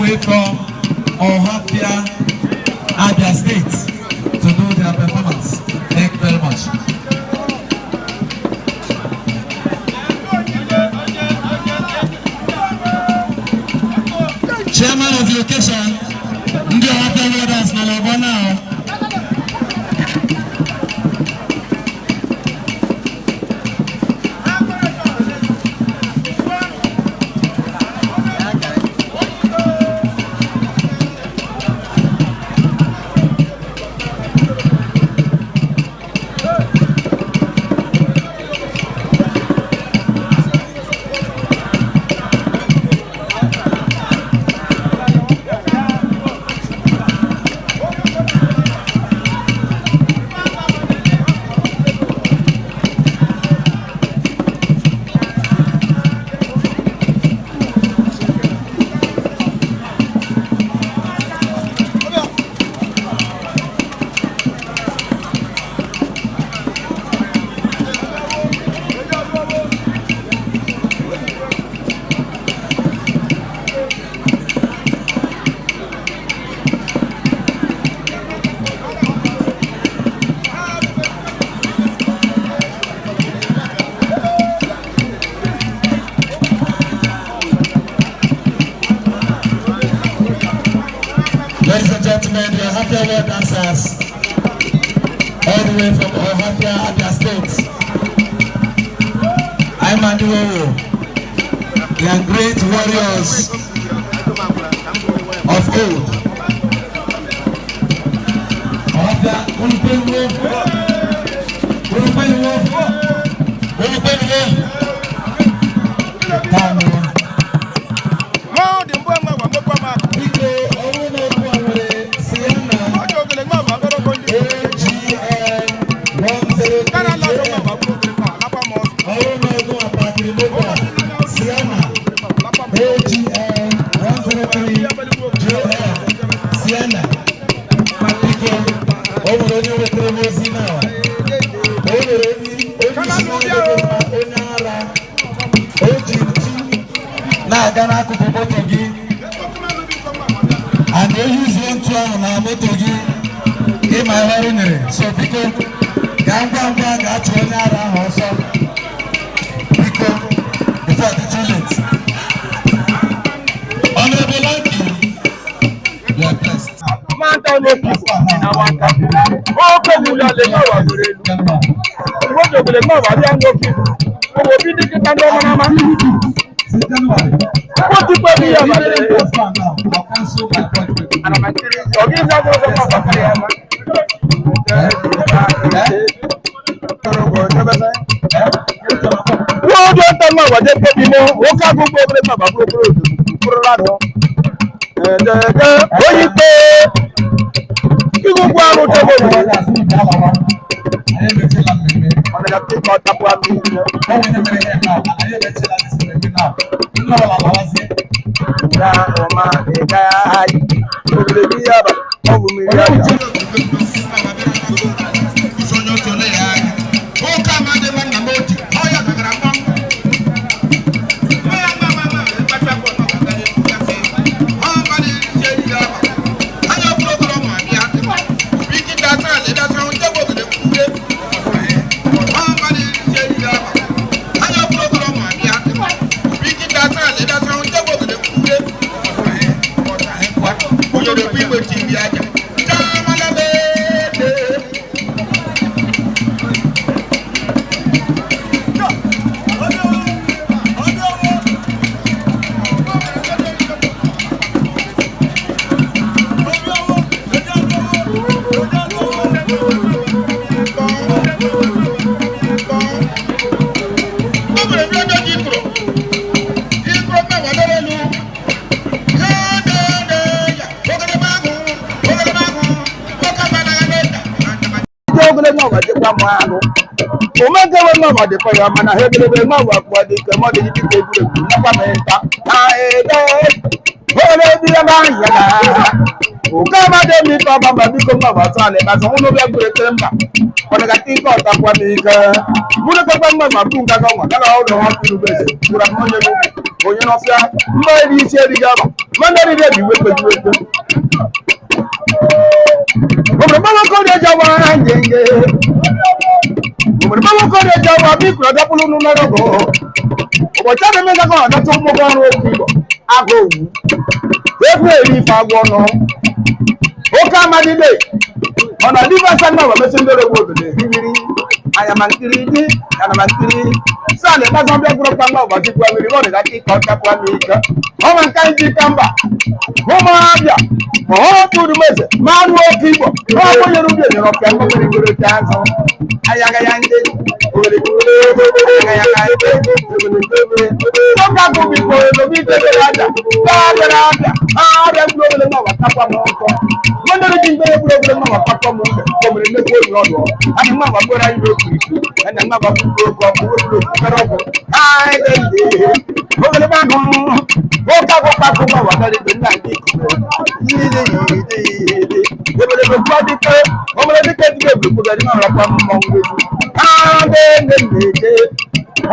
way from Ohafia, Abia State, to do their performance. Thank you very much. Chairman of the occasion, Ndi Ohafia Weathers Nalobo now. Ladies and gentlemen, the Ohafia World dancers, all the way from Ohafia, Abia State. I'm Anduwo. They are great warriors of old. Ohafia, and they use one to our motogi in my ordinary. So because Ganga got to another also because before the too late. Honorable Lanky, you are blessed. onye n'ọfịa mmadụ isi erighị ama mmadụ niile dị iwe kpejiwete obodo mmanwakọrị ejawa ngenge obodo mmanwakọrị ejawa biko adapụlụ n'ụlọrọgọ ụbọchị a na-eme gakọ adọta ụmụgwọ ọrụ okwu igbo agụ owu egwu eri ife agwọ ọnụ oke amadide ọ na dịba asa nna wemesi ndị ọrụ obodo ehihiri anya ma nkiri dị ana ma nkiri saa na ịkpaza ọbịa gwụrụ kpamgba ụbọchị kwa mmiri ọ dịga ike ọchakwa n'ike ọnwa nka ndị ka mba ụmụabịa ọhụrụ meze mmanụ oke igbo ọkwenyere ubi enyere ọpịa mmiri goro oke azụ ayaga ya ndị ọka bụ biko obi ikere aja gaabịara abịa abịa gburu obere ma watakwa m nkọ mandere ji mgbere gburu obere ma watakwa m mbe omere nnekwu oyi ọdụ anyị mma gbagboro anyị n'okirikiri ana mma gbagburu oge ọkụ obere ọkụ obere gbagụ oke agụkpakụ ma wadara ibe nna ndị obere gbogbo dike omere dike dike gbogbo dị na-arapụ mmọnwụ na-eke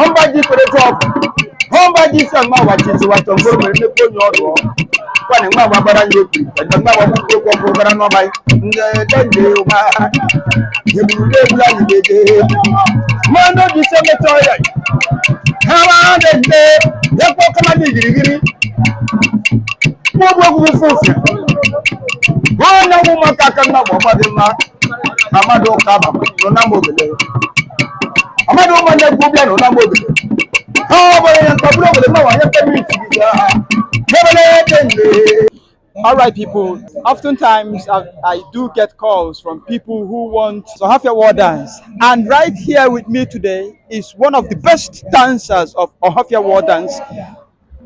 ọmba ji kwere chọpụ ọmba ji isi ama wachizi wachọ mgboro mere nnekwu onye ọdụ kwana nwa gbagbara ya okiri ede mma gbagbukwu okwu ọkụ gara n'ọba ndị dende ụba ebulule ebulu anyị na-ede mmanụ obi ise meta ọya ha dende ekwe ọkama dị girigiri gbogbo ogwugwu fụfụ onye nwe ụmụaka aka nna gbọgba dị mma amadu ụka aba nọ na mba obele amadu ụmụnne gwu bịa nọ na mba obele ha ọbụrụ ya nkọbụrụ obele ma wanye permit gị ha ebele dende. All right, people. Oftentimes, I do get calls from people who want Ohafia war dance. And right here with me today is one of the best dancers of Ohafia war dance.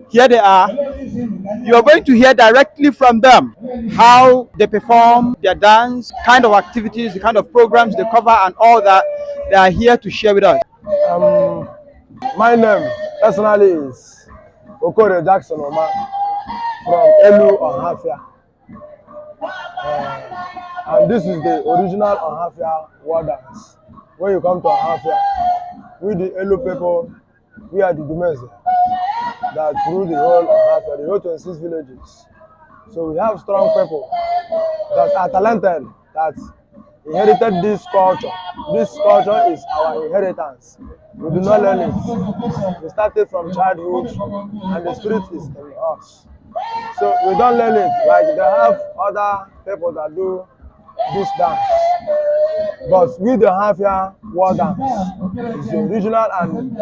Here they are. You are going to hear directly from them how they perform their dance, kind of activities, the kind of programs they cover, and all that. They are here to share with us. My name personally is Okore Jackson Oma from Elu Ohafia. And this is the original Ohafia war dance. When you come to Ohafia, we the Elu people, we are the Dumeze that rule the whole Ohafia, the whole 26 villages. So we have strong people that are talented, that inherited this culture. This culture is our inheritance. We do not learn it. We started from childhood and the spirit is in us. So we don't learn it. Like they have other people that do this dance. But we the Ohafia war dance is the original and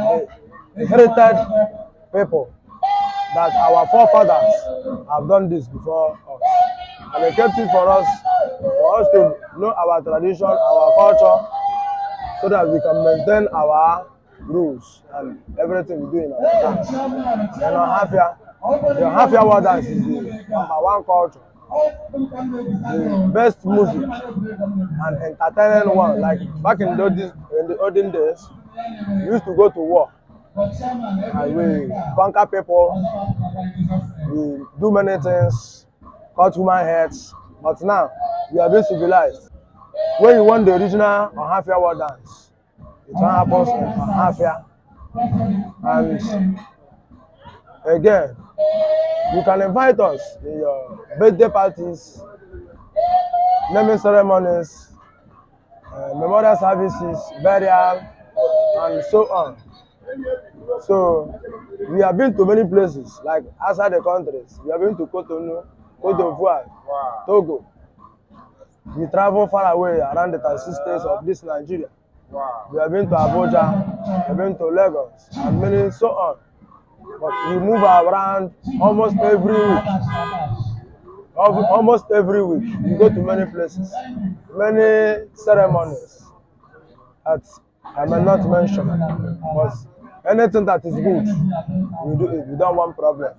inherited people that our forefathers have done this before us. And they kept it for us to know our tradition, our culture, so that we can maintain our rules and everything we do in our dance. And Ohafia, the Ohafia war dance is the #1 culture, the best music and entertaining one. Like back in the olden days, we used to go to war and we conquer people, we do many things, cut human heads. But now we are being civilized. When you want the original Ohafia war dance, it happens in Ohafia. And again, you can invite us in your birthday parties, naming ceremonies, memorial services, burial, and so on. So we have been to many places, like outside the countries. We have been to Cotonou, Côte d'Ivoire, Togo. We travel far away around the 36 states of this Nigeria. We have been to Abuja, we have been to Lagos, and many so on. But we move around almost every week. Almost every week, we go to many places, many ceremonies that I may not mention. But anything that is good, we do it. We don't want problem.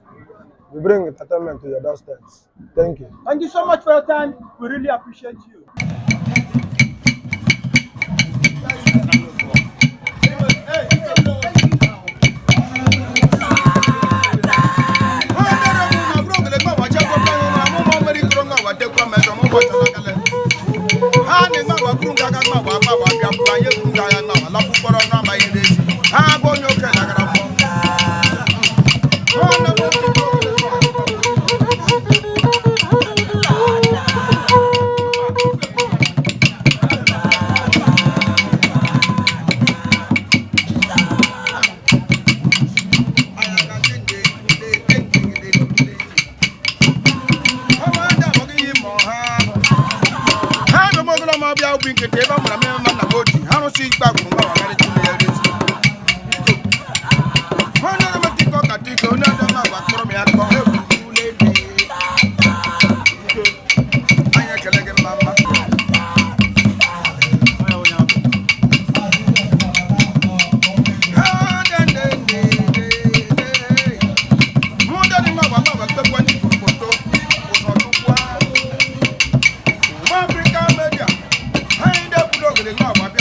We bring entertainment to your doorsteps. Thank you. Thank you so much for your time. We really appreciate you. Ha obi nkete ebe mara me ma na boti ha no si gba gbo ma wa gari ti ya reti ho na ma ti ko ka ti ko na da ma wa koro me akọ e bu le de anya kele ge mama Africa media, I ain't that